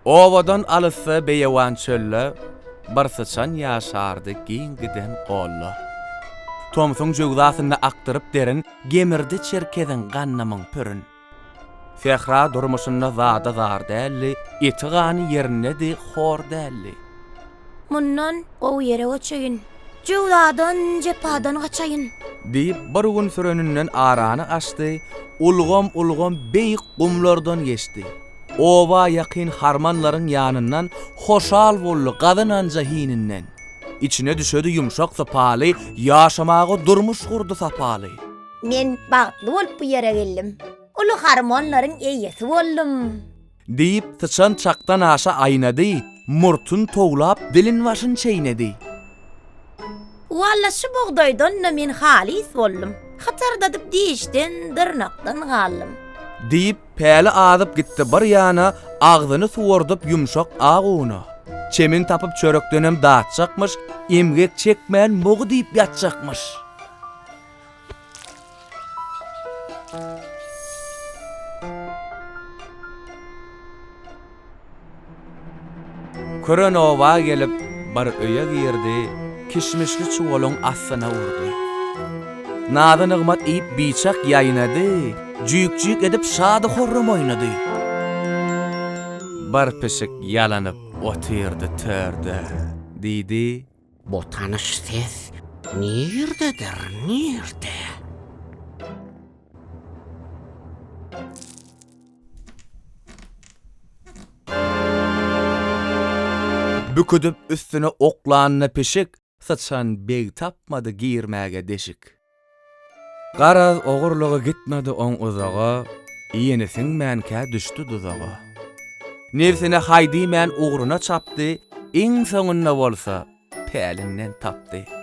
Obadan alysda beýewan çölde bir syçan ýaşardy giň giden golda. Tomsuň jöwzasynda akdyryp derin, gemirdi çerkeziň gandymyň pürün. Sähra durmuşynda zada zar däldi, eti-gany ýerindedi, hor däldi. Mundan gowy ýere göçeýin. Jöwzadan, jepadan gaçaýyn. Diýip, bir gün süreninden arany açdy, ulgam-ulgam beýik gumlardan geçdi. Oba ýakyn harmanlaryň ýanyndan hoşal boldy gazananja hininden. Içine düşedi ýumşak sypaly, ýaşamaga durmuş gurdy sapaly. Men bagtly bolup bu ýere geldim. Uly harmonlaryň eýesi boldum. Diýip, syçan çakdan aşa aýnady, murtun towlap, dilin-başyn çeýnedi. Walla, şu bugdaýdan-da men halys boldum. Hytyrdadyp dişden, dyrnakdan galdym. Diýip, päli azyp gitdi bir ýana, agzyny suwardyp ýumşak ak una. Çemin tapyp çörekdenem datjakmyş, emgek çekmän mugy diýip ýatjakmyş. Küren oba gelip, bir öýe girdi, kişmişli çuwalyň astyna urdy. Nazy-nygmat iýip biçak ýaýnady, jüýk-jüýk edip şady-horram oýnady. Bir pişik ýalanyp otyrdy törde, diýdi. Bu tanyş ses nirdedir, nirde? Büküdip üstüne oklanyny pişik, Syçan beg tapmady girmäge deşik. Garaz, ogurlygy gitmedi oň uzaga, Iýeni siňmänkä düşdi duzaga. Nebsine haý diýmän ugruna çapdy, Iň soňunda bolsa pälinden tapdy.